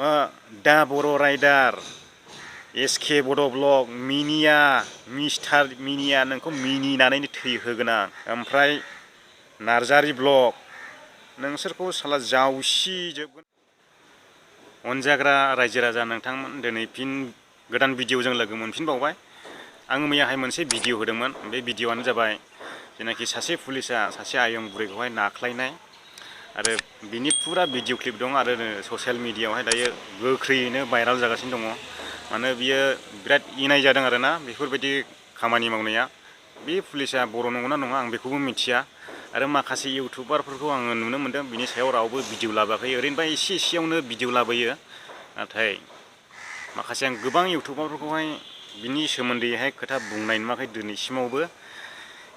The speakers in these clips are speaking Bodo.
दा बरो राइडार एसके बड' ब्लग मिनिया मिस्टार मिनिया नोंखौ मिनिनानैनो थैहोगोन आं। ओमफ्राय नार्जारी ब्लग नोंसोरखौ साला जावसिजोबगोन। अनजाग्रा रायजो राजा नोंथांमोन, दिनै फिन गोदान भिडिअ'जों लोगो मोनफिनबावबाय। आं मैयाहाय मोनसे भिडिअ' होदोंमोन। बे भिडिअ'आनो जाबाय जेनाखि सासे पुलिसा सासे आयं बुरैखौहाय नाख्लायनाय, आरो बिनि फुरा भिडिअ' क्लिप दं आरो ससियेल मिडियायावहाय दायो गोख्रैयैनो भाइराल जागासिनो दङ। मानो बियो बिराद इनाय जादों आरोना बेफोरबायदि खामानि मावनाया। बे पुलिसा बर' नंगौना नङा आं बेखौबो मिथिया, आरो माखासे इउटुबारफोरखौ आङो नुनो मोन्दों बिनि सायाव रावबो भिडिअ' लाबोआखै। ओरैनोबा एसे एसेयावनो भिडिअ' लाबोयो, नाथाय माखासे आं गोबां इउटुबारफोरखौहाय बिनि सोमोन्दैहाय खोथा बुंनाय नुवाखै दिनैसिमावबो।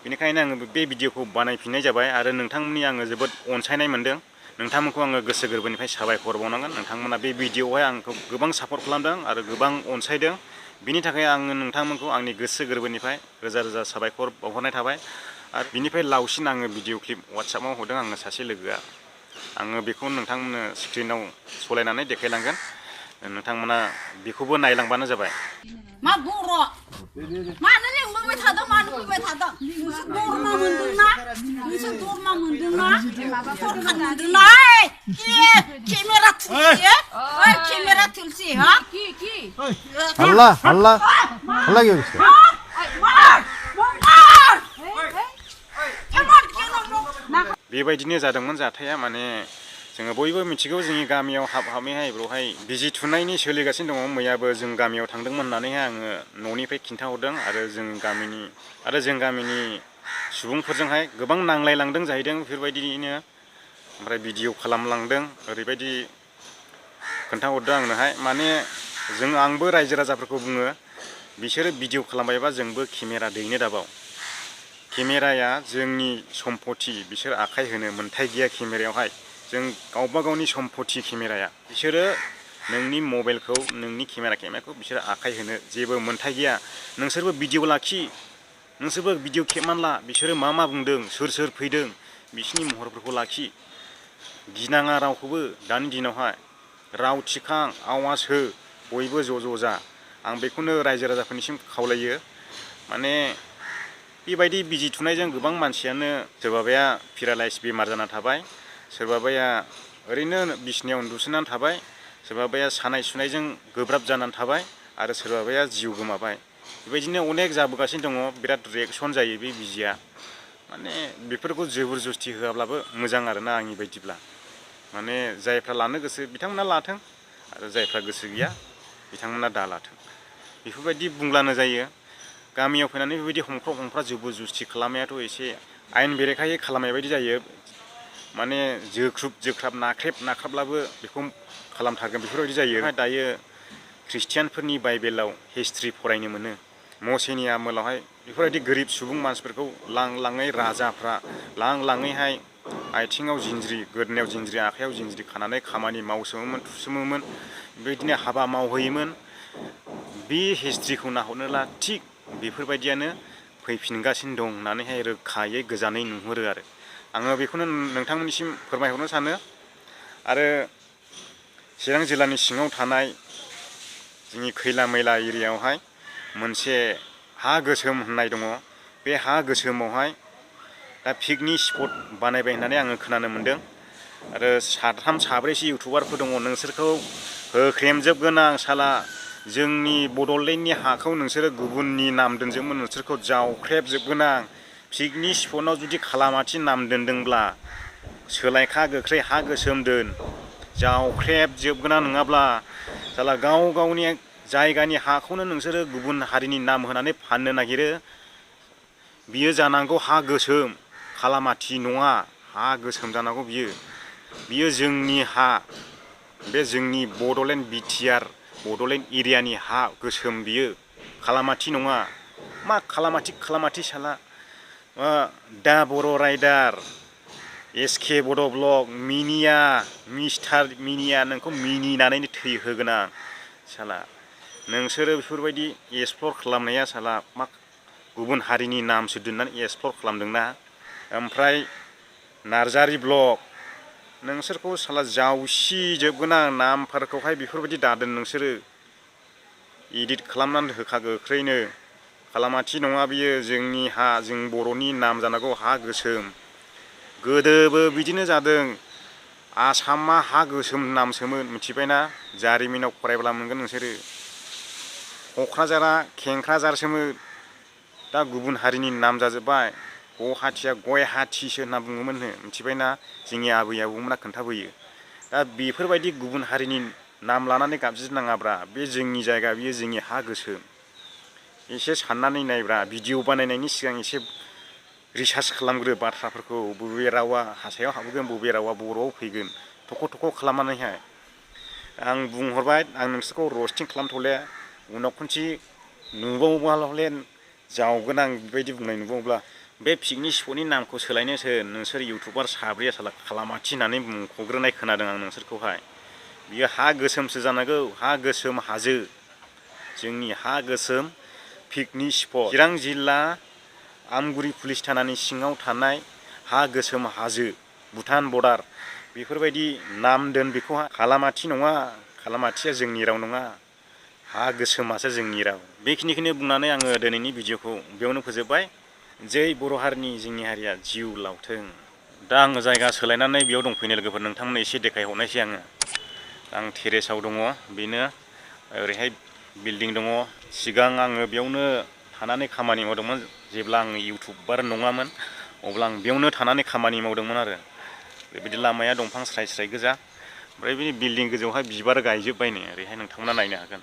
बेनिखायनो आङो बे भिडिअ'खौ बानायफिननाय जाबाय, आरो नोंथांमोननि आङो जोबोद अनसायनाय मोन्दों। नोंथांमोनखौ आङो गोसो गोरबोनिफ्राय साबायखर बावनांगोन। नोंथांमोना बे भिडिअ'आवहाय आंखौ गोबां सापर्ट खालामदों आरो गोबां अनसायदों। बिनि थाखाय आङो नोंथांमोनखौ आंनि गोसो गोरबोनिफ्राय रोजा रोजा साबायखर बावहरनाय थाबाय। आरो बिनिफ्राय लावसिन आङो भिडिअ' क्लिप वाट्सएपआव हरदों आङो सासे लोगोआ। आङो बेखौ नोंथांमोननो स्क्रिनाव सलायनानै देखायलांगोन, नोंथांमोना बेखौबो नायलांबानो जाबाय। मा बर' मानो लेंबाय थादों, मानो फैबाय थादों? नोंसोर दरमा मोनदोंना? नोंसोर दरमा मोनदोंना? सरखार मोनदोंना? केमेरा थुलसि, केमेरा थुलसि, हा? हल्ला हल्ला हल्ला क्यों किसका? बेबायदिनो जादोंमोन जाथाया। माने जोङो बयबो मिथिगौ जोंनि गामियाव हाबहाबैहाय बेवहाय बिजि थुनायनि सोलिगासिनो दङ। मैयाबो जों गामियाव थांदोंमोन होननानैहाय आङो न'निफ्राय खिन्थाहरदों, आरो जों गामिनि सुबुंफोरजोंहाय गोबां नांलायलांदों जाहैदों बेफोरबायदिनो। ओमफ्राय भिडिअ' खालामलांदों, ओरैबायदि खोन्थाहरदों आंनोहाय। माने आंबो रायजो राजाफोरखौ बुङो, बिसोरो भिडिअ' खालामबायबा जोंबो केमेरा दैनो दाबाव। केमेराया जोंनि सम्पति, बिसोर आखाइ होनो मोन्थाय गैया केमेरायावहाय। जों गावबा गावनि सम्पति केमेराया। बिसोरो नोंनि मबाइलखौ, नोंनि केमेराखौ बिसोरो आखाइ होनो जेबो मोन्थाय गैया। नोंसोरबो भिडिअ' लाखि, नोंसोरबो भिडिअ' खेबनानै ला, बिसोरो मा बुंदों, सोर फैदों, बिसोरनि महरफोरखौ लाखि। गिनाङा रावखौबो दानि दिनावहाय। राव थिखां, आवाज हो, बयबो ज' जा। आं बेखौनो रायजो राजाफोरनिसिम खावलायो। माने बेबायदि बिजि थुनायजों गोबां मानसियानो सोरबाबाया पेरालाइस बेमार जाना थाबाय, सोरबाबाया ओरैनो बिसिनायाव उन्दुसोनानै थाबाय, सोरबाबाया सानाय सुनायजों गोब्राब जानानै थाबाय, आरो सोरबाबाया जिउ गोमाबाय। बेबायदिनो अनेक जाबोगासिनो दङ। बिराद रिएक्सन जायो बे बिजिया। माने बेफोरखौ जोबोर जस्ति होआब्लाबो मोजां आरोना आंनि बायदिब्ला। माने जायफ्रा लानो गोसो बिथांमोना लाथों, आरो जायफ्रा गोसो गैया बिथांमोना दा लाथों। बेफोरबायदि बुंब्लानो जायो। गामियाव फैनानै बेबायदि हमख्रा जोबोर जस्ति खालामनायाथ' एसे आयेन बेरेखायै खालामनाय बायदि जायो। माने जोख्रुब नाख्रेबलाबो बेखौ खालामथारगोन बेफोरबायदि जायो। दायो ख्रिस्टियानफोरनि बाइबेलाव हिस्ट्रि फरायनो मोनो। मसेनि आमोलावहाय बेफोरबायदि गोरिब सुबुं मानसिफोरखौ लाङै राजाफ्रा लाङैहाय आथिङाव जिनज्रि, गोदोनायाव जिनज्रि, आखाइयाव जिनज्रि खानानै खामानि मावसोमोमोन, थुसोमोमोन, बेबायदिनो हाबा मावहैयोमोन। बे हिस्ट्रिखौ नाहरनोब्ला थिग बेफोरबायदियानो फैफिनगासिनो दं होननानैहाय रोखायै गोजानै नुहुरो आरो। आङो बेखौनो नोंथांमोननिसिम फोरमायहरनो सानो। आरो चिरां जिल्लानि सिङाव थानाय जोंनि खैला मैला एरियायावहाय मोनसे हा गोसोम होननाय दङ। बे हा गोसोमावहाय दा पिकनिक स्पट बानायबाय होननानै आङो खोनानो मोन्दों। आरो साथाम साब्रैसो इउटुबारफोर दङ, नोंसोरखौ होख्रेमजोबगोन आं साला। जोंनि बड'लेण्डनि हाखौ नोंसोरो गुबुननि नाम दोनजोबगोन, नोंसोरखौ जावख्रेबजोबगोन आं। पिकनिक स्पटआव जुदि खालामाथि नाम दोन्दोंब्ला सोलायखा गोख्रै हा गोसोम दोन, जावख्रेबजोबगोन आं। नङाब्ला साला गावनि जायगानि हाखौनो नोंसोरो गुबुन हारिनि नाम होनानै फाननो नागिरो। बियो जानांगौ हा गोसोम, खालामाथि नङा, हा गोसोम जानांगौ बियो जोंनि हा। बे जोंनि बड'लेण्ड बिटिआर बड'लेण्ड एरियानि हा गोसोम, बियो खालामाथि नङा। मा खालामाथि साला। दा बरो राइडार एसके बड' ब्लग मिनिया मिस्टार मिनिया नोंखौ मिनिनानैनो थैहोगोन आं साला। नोंसोरो बेफोरबायदि एक्सप्लर खालामनाया साला मा गुबुन हारिनि नामसो दोननानै एक्सप्लर खालामदोंना। ओमफ्राय नार्जारी ब्लग नोंसोरखौ साला जावसिजोबगोन आं नामफोरखौहाय बेफोरबायदि दादों नोंसोरो इदिट खालामनानै होखा गोख्रैनो खालामाथि नङा बियो जोंनि हा जों बर'नि नाम जानांगौ हा गोसोम गोदोबो बिदिनो जादों आसामा हा गोसोम नामसोमोन मिथिबायना जारिमिनाव फरायब्ला मोनगोन नोंसोरो क'क्राझारा खेंख्राझारसोमोन दा गुबुन हारिनि नाम जाजोब्बाय गुवाहाटिया गयहाटिसो होनना बुङोमोननो मिथिबायना जोंनि आबै आबौमोना खोन्थाबोयो दा बेफोरबायदि गुबुन हारिनि नाम लानानै गाबज्रिनाङाब्रा बे जोंनि जायगा बियो जोंनि हा गोसोम एसे साननानै नायब्रा भिडिअ बानायनायनि सिगां एसे रिसार्च खालामग्रो बाथ्राफोरखौ बबे रावा हासायाव हाबगोन बबे रावा बर'आव फैगोन थख' थख' खालामनानैहाय आं बुंहरबाय आं नोंसोरखौ रस्टिं खालामथ'ले उनाव खनसे नुबावोब्ला हले जावगोन आं बेबायदि बुंनाय नुबावोब्ला बे पिकनिक स्पटनि नामखौ सोलायनोसो नोंसोर इउटुबार साब्रैया साला खालामाथि होननानै मुंख'ग्रोनाय खोनादों आं नोंसोरखौहाय बियो हा गोसोमसो जानांगौ हा गोसोम हाजो जोंनि हा गोसोम पिकनिक स्पट चिरां जिल्ला आमगुरि पुलिस थानानि सिङाव थानाय हा गोसोम हाजो भुटान बर्डार बेफोरबायदि नाम दोन बेखौहाय खालामाथि नङा खालामाथिया जोंनि राव नङा हा गोसोमासो जोंनि राव बेखिनिखौनो बुंनानै आङो दिनैनि भिडिअखौ बेयावनो फोजोबबाय जै बर' हारिनि जोंनि हारिया जिउ लावथों दा आङो जायगा सोलायनानै बेयाव दंफैनो लोगोफोर नोंथांमोननो एसे देखायहरनायसै आं टेरेसाव दङ बेनो ओरैहाय बिल्डिं दङ सिगां आङो बेयावनो थानानै खामानि मावदोंमोन जेब्ला आङो इउटुबार नङामोन अब्ला आं बेयावनो थानानै खामानि मावदोंमोन आरो बेबायदि लामाया दंफां स्राय स्राय गोजा ओमफ्राय बे बिल्डिं गोजौआवहाय बिबार गायजोब्बायनो ओरैहाय नोंथांमोना नायनो हागोन